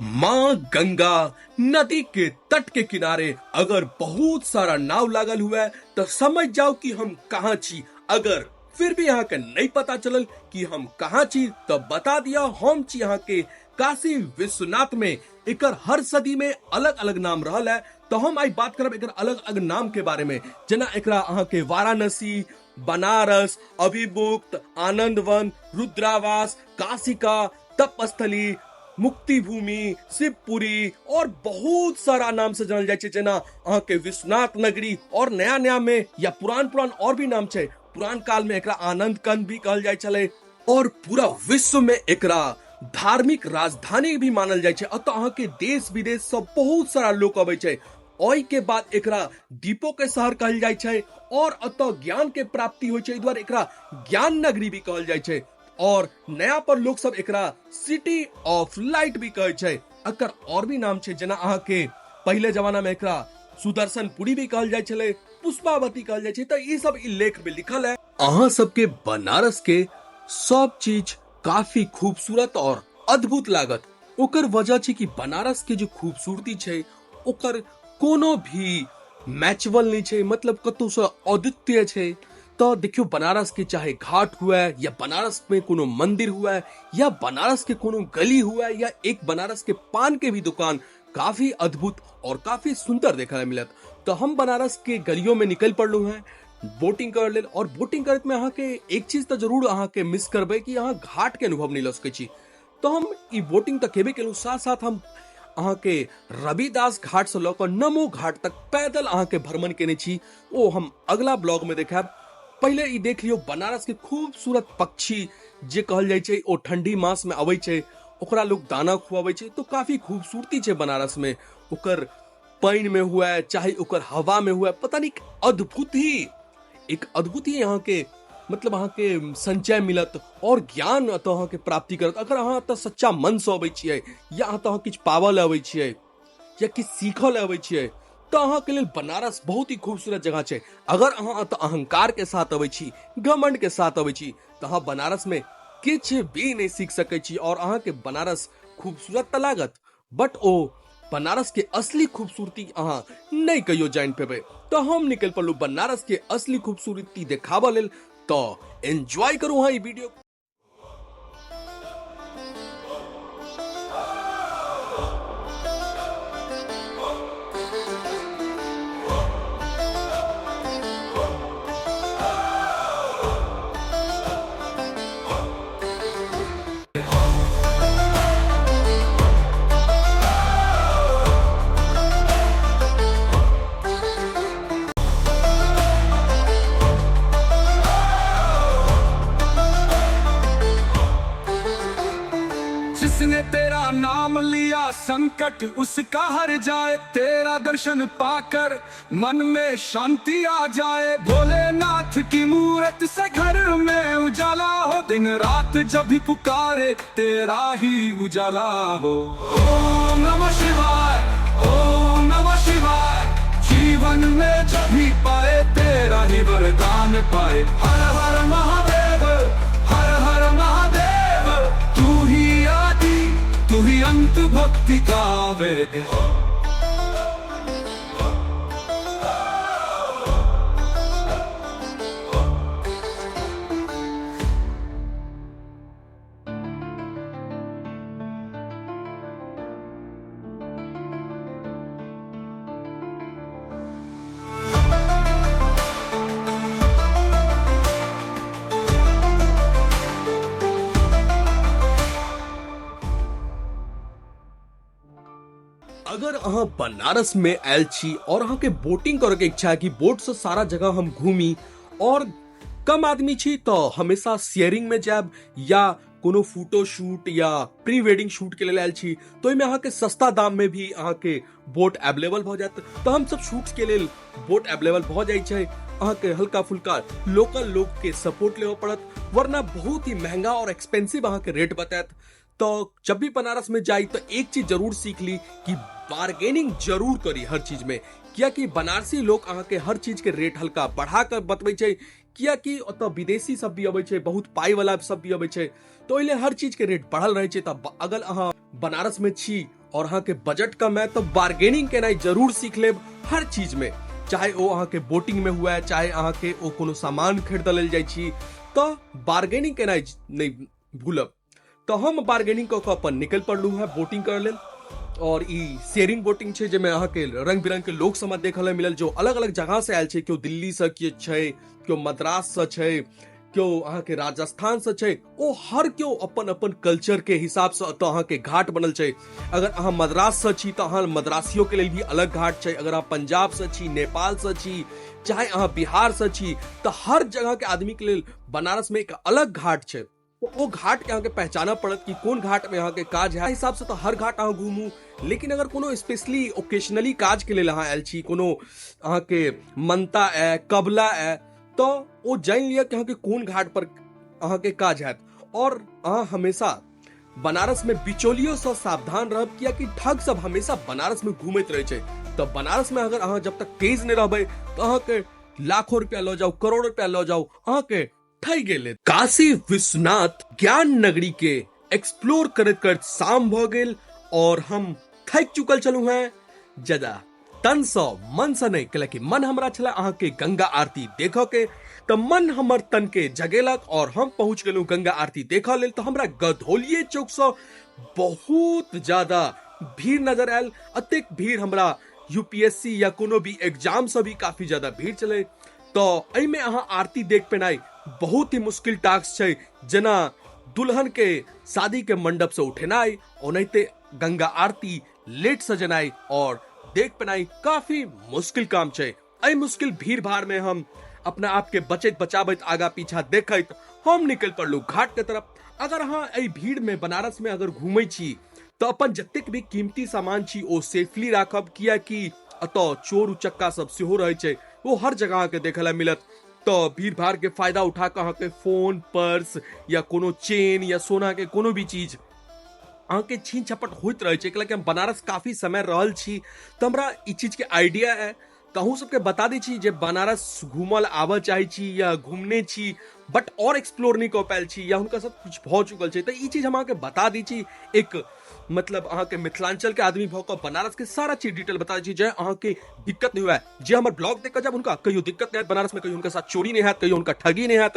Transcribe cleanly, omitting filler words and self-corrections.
माँ गंगा नदी के तट के किनारे अगर बहुत सारा नाव लागल हुआ है तो समझ जाओ कि हम कहाँ छी। अगर फिर भी यहाँ के नहीं पता चलल कि हम कहाँ छी तो बता दिया हम छी यहाँ के काशी विश्वनाथ में। एकर हर सदी में अलग अलग नाम रहल है, तो हम आई बात करब एकर अलग अलग नाम के बारे में, जेना एकरा अहाँ के वाराणसी, बनारस, अभिमुक्त, आनंदवन, रुद्रावास, काशिका, तपस्थली, मुक्ति भूमि, शिवपुरी और बहुत सारा नाम से जानल जाय छै, जेना अहाँ के विश्वनाथ नगरी और नया नया में या पुरान पुरान और भी नाम छै। पुरान काल में एकरा आनंद कंद भी कहल जाय छलै और पूरा विश्व में एकरा धार्मिक राजधानी भी मानल जाय छै। अतः अहाँ के देश विदेश से बहुत सारा लोग अबै छै। ओहि के बाद एकरा दीपो के शहर कहल जाय छै और अतः ज्ञान के प्राप्ति होइ छै, एहि दुआरे एकरा ज्ञान नगरी भी कहल जाय छै और नया पर लोग सब एकरा सिटी ऑफ लाइट भी कहै छै। एकर और भी नाम छै, जेना अहाँ के पहिले जमाना में एकरा सुदर्शनपुरी भी कहल जाय छलै, पुष्पावती कहल जाय छै। तऽ ई सब ई लेख में लिखल है। अहाँ सबके बनारस के सब चीज काफी खूबसूरत और अद्भुत लागत। ओकर वजह छै कि बनारस के जो खूबसूरती छै ओकर कोनो भी मैचबल नहीं छै, मतलब कतौ से अद्वितीय छै। तो देखियो बनारस के चाहे घाट हुए या बनारस में कोनो मंदिर हुए या बनारस के कोनो गली हुए या एक बनारस के पान के भी दुकान काफी अद्भुत और काफी सुंदर देखा मिलत। तो हम बनारस के गलियों में निकल पड़लू हैं बोटिंग कर लेल, और बोटिंग करत में अहाँ के एक चीज तो जरूर अहाँ के मिस करबै कि अहाँ घाट के अनुभव नहीं ल सकै छी। तो हम ई बोटिंग तऽ केबे केलहुँ, साथ साथ हम अहाँ के रविदास घाट से लऽ कऽ नमो घाट तक पैदल अहाँ के भ्रमण केने छी, ओ हम अगला ब्लॉग में देखायब। पहिले ई देख लियौ बनारस के खूबसूरत पक्षी जे कहल जाइ छै ओ ठंडी मास में अबै छै, ओकरा लोग दाना खुआबै छै। तो काफी खूबसूरती छै बनारस में, ओकर पानि में हुए चाहे ओकर हवा में हुए, पता नहीं एक अद्भुत ही अहाँ के मतलब अहाँ के संचय मिलत और ज्ञान एतऽ अहाँ के प्राप्ति करत। अगर अहाँ एतऽ सच्चा मन से अबै छियै या एतऽ अहाँ किछु पाबऽ लए अबै छियै या किछु सीखऽ लए अबै छियै तऽ अहाँ के लेल बनारस बहुत ही खूबसूरत जगह छै। अगर अहाँ एतऽ अहंकार के साथ अबै छी, घमंड के साथ अबै छी, तऽ अहाँ बनारस में किछु भी नहीं सीख सकै छी और अहाँ के बनारस खूबसूरत तऽ लागत बट ओ बनारस के असली खूबसूरती अहाँ नहीं कहियो जानि पेबै। तऽ हम निकलि पड़लहुँ बनारस के असली खूबसूरती देखाबऽ लेल, तऽ एंजॉय करू अहाँ ई वीडियो। जिसने तेरा नाम लिया संकट उसका हर जाए, तेरा दर्शन पाकर मन में शांति आ जाए। भोलेनाथ की मूरत से घर में उजाला हो, दिन रात जब भी पुकारे तेरा ही उजाला हो। ओम नमः शिवाय, ओम नमः शिवाय, जीवन में जब भी पाए तेरा ही वरदान पाए। हर हर महादेव, हर हर महादेव, तू ही आदि तू ही अंत भक्ति का वेद। अगर अहाँ बनारस में आयल छी और अहाँ के बोटिंग करे के इच्छा है कि बोट से सारा जगह हम घूमी और कम आदमी छी तो हमेशा शेयरिंग में जायब या कोनो फोटो शूट या प्री वेडिंग शूट के लेल आयल छी तो ओहिमे अहाँ के सस्ता दाम में भी अहाँ के बोट अवेलेबल भऽ जायत। तो हम सब शूट के लेल बोट अवेलेबल भऽ जाइ छै, अहाँ के हल्का फुल्का लोकल लोग के सपोर्ट लेबऽ पड़त, वरना बहुत ही महंगा और एक्सपेंसिव अहाँ के रेट बतायत। तो जब भी बनारस में जाई तो एक चीज जरूर सीख ली कि बार्गेनिंग जरूर करी हर चीज में, कियाकि बनारसी लोग अहाँ के हर चीज के रेट हल्का बढ़ा कर बतबै छै, कियाकि ओतऽ विदेशी सब भी अबै छै, बहुत पाई वाला सब भी अबै छै, तो ओहि लेल हर चीज के रेट बढ़ल रहै छै। तऽ अगर अहाँ बनारस में छी और अहाँके बजट कम है तऽ बार्गेनिंग केनाइ जरूर सीख लेब हर चीज में, चाहे ओ अहाँके बोटिंग में हुए, चाहे अहाँके ओ कोनो सामान खरीदऽ लेल जाइ छी, तऽ बार्गेनिंग केनाइ नहि भूलब। तऽ हम बार्गेनिंग कऽ कऽ अपन निकलि पड़लहुँ हेँ बोटिंग करऽ लेल। और ई शेयरिंग बोटिंग छै जाहिमे अहाँके रंग बिरंग के लोक सब देखऽ लेल मिलल, जो अलग अलग जगह से आयल छै। केओ दिल्ली से केओ छै, केओ मद्रास से छै, केओ अहाँके राजस्थान से छै। ओ हर केओ अपन अपन कल्चर के हिसाब से एतऽ अहाँके घाट बनल छै। अगर अहाँ मद्रास से छी तऽ अहाँ मद्रासियों के लेल भी अलग घाट छै। अगर अहाँ पंजाब से छी, नेपाल से छी, चाहे अहाँ बिहार से छी, तऽ हर जगह के आदमी के लेल बनारस में एक अलग घाट छै। तो ओ घाट के अहाँके पहचानऽ पड़त कि कोन घाट में अहाँके काज है। हिसाब से तऽ हर घाट अहाँ घूमू, लेकिन अगर कोनो स्पेशली ओकेशनली काज के लेल अहाँ आयल छी, कोनो अहाँके मनता है, कबला है, तऽ ओ जानि लिअ कि अहाँके कोन घाट पर अहाँके काज हैत। और अहाँ हमेशा बनारस में बिचौलियों से सावधान रहब, कियाकि ठग सब हमेशा बनारस में घूमैत रहै छै। तऽ बनारस में अगर अहाँ जब तक तेज नहि रहबै तऽ अहाँके लाखों रुपया लऽ जाउ, करोड़ों रुपया लऽ जाउ, अहाँके ठगि गेलै। काशी विश्वनाथ ज्ञान नगरी के एक्सप्लोर करैत करैत शाम भऽ गेल और हम थाकि चुकल छलहुँ हेँ, जदा तन सँ मन सँ नहि, कैलाकि मन हमरा छलै अहाँके गंगा आरती देखऽ के, तऽ मन हमर तन के जगेलक और हम पहुँच गेलहुँ गंगा आरती देखऽ लेल। तऽ हमरा गधौलिये चौक सँ बहुत ज्यादा भीड़ नजर आयल। अतेक भीड़ हमरा यूपीएससी या कोनो भी एग्जाम सँ भी काफी ज्यादा भीड़ छलै। तऽ एहिमे अहाँ आरती देख पेनाइ बहुत ही मुश्किल टास्क छै। जेना दुल्हन के शादी के मंडप से उठेनाइ, ओनाहिते गंगा आरती लेट से जेनाइ और देख पेनाइ काफी मुश्किल काम छै। एहि मुश्किल भीड़ भाड़ में हम अपना आप के बचैत बचाबैत आगा पीछा देखैत हम निकलि पड़लहुँ घाट के तरफ। अगर अहाँ एहि भीड़ में बनारस में अगर घूमै छी तऽ अपन जतेक भी कीमती सामान छी ओ सेफली राखब, कियाकि एतऽ चोर उचक्का सब सेहो रहै छै, ओ हर जगह अहाँके देखै लए मिलत। तऽ भीड़ भाड़ के फायदा उठा कऽ अहाँके फोन, पर्स या कोनो चेन या सोना के कोनो भी चीज अहाँके छीन छपट होइत रहै छै। कैलाकि हम बनारस काफी समय रहल छी तऽ हमरा ई चीजके आइडिया है। तऽ अहूँ सबके बता दै छी जे बनारस घूमल आबऽ चाहै छी या घूमने छी बट और एक्सप्लोर नहि कऽ पायल छी या हुनका सब किछु भऽ चुकल छै, तऽ ई चीज हम अहाँके बता दै छी। एक मतलब अहाँके मिथिलांचल के आदमी भऽ कऽ बनारस के सारा चीज डिटेल बता दै छी जे अहाँके दिक्कत नहि हुए। जे हमर ब्लॉग देख कऽ जब हुनका कहियो दिक्कत नहि हैत बनारस में, कहियो हुनका साथ चोरी नहि हैत, कहियो हुनका ठगी नहि हैत।